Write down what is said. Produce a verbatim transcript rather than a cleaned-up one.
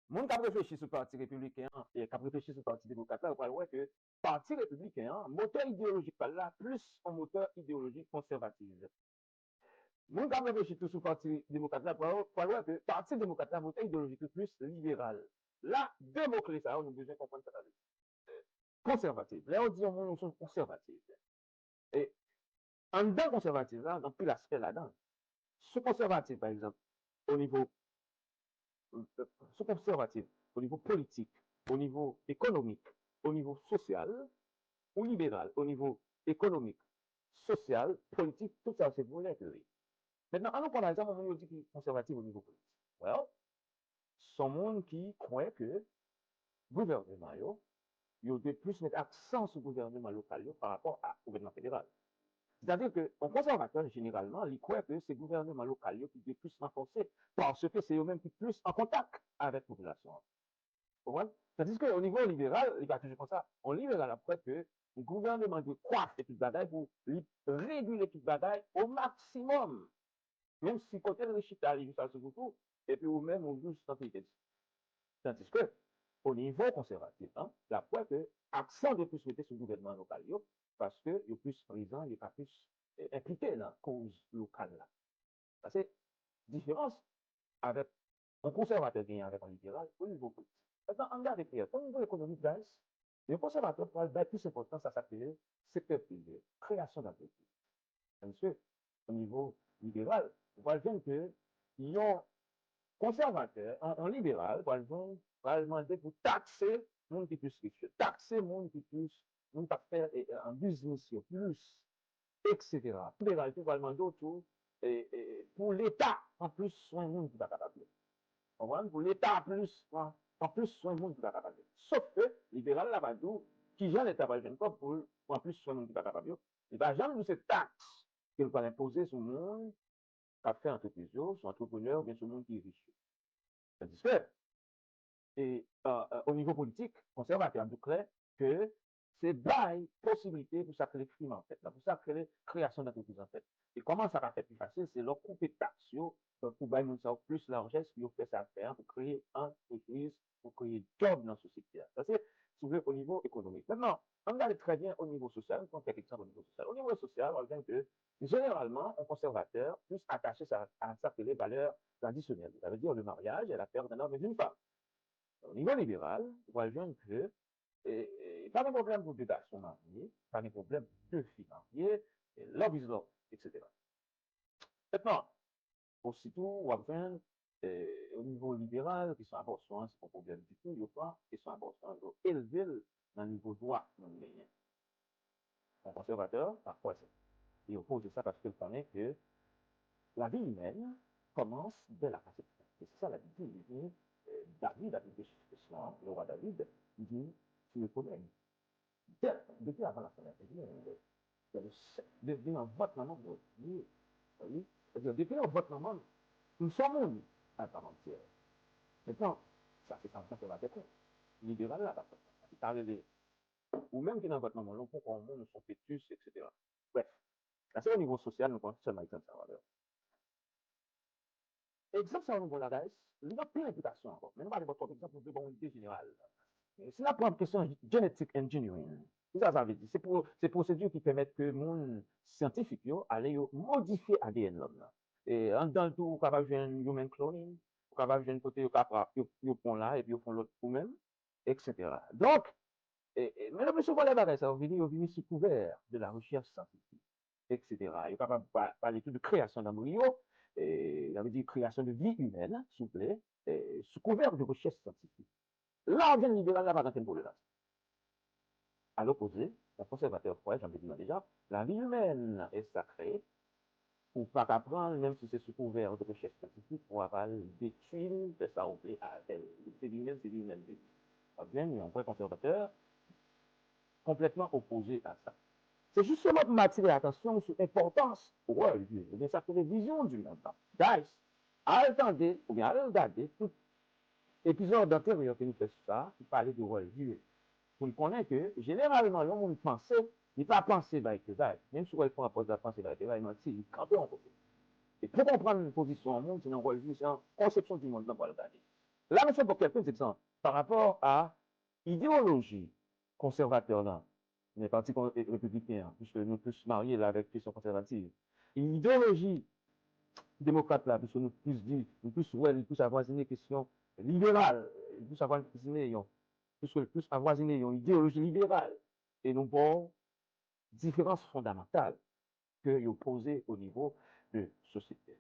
Moun k ap reflechi sou Pati Repibliken an e k ap reflechi sou Pati Demokrat la, yo pral wè ke Pati Repibliken an, motè ideyolojik pa l la, plis yon motè ideyolojik konsèvativ. Moun k ap reflechi tou sou Pati Demokrat la, pral, pral wè ke Pati Demokrat la, motè ideyolojik li plis liberal. La, de mo kle sa yo, nou bezwen konprann sa sa vle di. Konsèvativ. Lè yo di yon moun, yon konsèvativ. E anndan konsèvativ la, gen anpil aspè ladan. Sou konsèvativ, pa egzanp, o nivo, sou konsèvativ, o nivo politik, o nivo ekonomik, o nivo sosyal, ou liberal, o nivo ekonomik, sosyal, politik, tout sa se volè ke li. Mentnan, ann nou pran pa egzanp, yon moun yo di ki konsèvativ o nivo politik. Well, se yon moun ki kwè ke gouvèneman yo, yo dwe plis met aksan sou gouvèneman lokal yo pa rapò a gouvèneman federal. Sètadi ke yon konsèvatè, jeneralman, li kwè ke se gouvèneman lokal yo ki dwe plis ranfòse, paske se yo menm ki plis an kontak avèk popilasyon an. Ou konprann? Tandiske o nivo liberal, li pa toujou konsa. Yon liberal ap kwè ke gouvèneman dwe kwafe tout bagay pou li regile tout bagay o maksimòm. Menm si kote l chita, li jis al sou koukou, epi ou menm ou jis nan peyi Dayiti. Tandiske, o nivo konsèvatif, an, l ap kwè ke aksan dwe plis mete sou gouvènman lokal yo, paske yo plis prezan, yo ka plis eh, enplike nan koz lokal la. Sa se diferans avèk yon konsèvatè genyen avèk yon liberal o nivo politik. Mentnan, ann gade klè. O nivo ekonomik, guys, yon konsèvatè pral bay plis enpòtans a sa k rele sektè prive, kreyasyon dantrepriz. Tandiske, o nivo liberal, ou pral jwenn ke yon konsèvatè, yon, yon liberal, pral jwenn, pral mande pou takse moun ki plis rich yo, takse moun ki plis, moun k ap fè eh, eh, biznis yo plis, etsetera. Liberal tou pral mande w tou eh, eh, pou Leta pran plis swen moun ki pa kapab yo. Konprann? Pou Leta plis pran, pran plis swen moun ki pa kapab yo. Sof ke liberal la pa di w kijan Leta pral jwenn kòb pou l pran plis swen moun ki pa kapab yo. Li pa janm di w se taks ke l pral enpoze sou moun k ap fè antrepriz yo, sou antreprenè oubyen sou moun ki rich yo. Tandiske, e, e, e, o nivo politik, konsèvatè an di w klè ke se bay posiblite pou sa k rele krim an fèt la, pou sa k rele kreyasyon dantrepriz an fèt. E kòman sa ka fèt pi fasil? Se lè w koupe taks yo, e, pou bay moun sa yo plis lajès pou yo fè sa y ap fè an, pou kreye antrepriz, pou kreye djòb nan sosyete a. Sa se, si w vle, o nivo ekonomik. Mentnan, ann gade trè byen o nivo sosyal, nou pran kèk egzanp o nivo sosyal. O nivo sosyal, w ap jwenn ke, jeneralman, yon konsèvatè plis atache sa, a sa k rele valè tradisyonèl, sa vle di le mariage et la permanence d'une femme. O nivo liberal, w pral jwenn ke, e, e, pa gen pwoblèm pou de gason marye, pa gen pwoblèm pou de fi marye, e, love is love, etsetera. Mentnan, ositou, w ap jwenn, e, o nivo liberal, kesyon abòsyon an, se pa yon pwoblèm ditou, yo pran kesyon abòsyon an, yo elve l nan nivo dwa moun genyen. Yon konsèvatè pa kwè sa. Li opoze sa paske l konnen ke lavi imèn kòmanse dè la konsepsyon. E se sa Labib di, li di, e, David, David, le wa David, li di, tu me connais. Dè, depi avan la fondasyon du monde, dè le sè-, de, de nan vant manman m, wi, wi, wi. Sètadi, depi nan vant manman m, m se yon moun, a pa manti. Mentnan, sa se pa konsèvatè kwè. Liberal la pa kwè sa. Li pa rele ou menm ki nan vant manman w, ou poko yon moun, ou se yon fetis, etsetera. Brèf, sa se o nivo sosyal, nou pran sèlman egzanp sa yo avè w. Egzanp sa yo nou ba w la, guys, li gen anpil enplikasyon ankò. Men nou pa vle ba w twòp egzanp, nou vle ba w yon ide jeneral. Si n ap pran kesyon genetic engineering, kisa sa vle di? Se pwo-, se pwosedi ki pèmèt ke moun syantifik yo ale yo modifye A D N lòm nan. E anndan l tou, ou kapab jwenn human cloning, ou kapab jwenn kote yo kapab, yo, yo pran w la epi yo fè yon lòt ou menm, etsetera. Donk, e, e, men le pli souvan lè bagay sa yo vini, yo vini sou kouvè de la rechèch syantifik, etsetera. Yo kapab pa-, pale tou de kreyasyon danbriyo, e, sa vle di kreyasyon de vi imèn, si w vle, e, sou kouvè de rechèch syantifik. La w ap jwenn liberal la pa gen okenn pwoblèm avè sa. A lopoze, yon konsèvatè kwè, jan m te di w deja, lavi imèn est sacrée, ou pa ka pran l, menm si se sou kouvè de rechèch syantifik, ou ap al detwi l, fè sa w vle avè l. Se li menm, se li menm, se li. W ap jwenn yon vrè konsèvatè konplètman opoze a sa. Se jisteman pou m atire atansyon w sou enpòtans world view, oubyen sa k rele vizyon di mond lan. Guys, al tande, oubyen al gade tout epizòd anteryè ke nou fè sou sa, ki pale de world view. Pou n konnen ke, jeneralman, lè yon moun panse, li pa panse bay trevay. Menm si w wè l pran pòz l ap panse bay trevay, manti, li kanpe yon kote. E pou konprann pozisyon yon moun, se nan world view, se nan konsepsyon di mond lan pou w al gade. La nou fè bon kèk egzanp pa rapò a idewoloji konsèvatè la, men pati kon- e- repibliken an, piske nou plis marye la avèk kesyon konsèvatif. Idewoloji demokrat la, piske nou plis di, nou plis wè, li plis avwazine kesyon liberal, li plis avwazine yon, piske li plis avwazine yon idewoloji liberal. E nou bon diferans fondamantal ke yo poze o nivo de sosyete.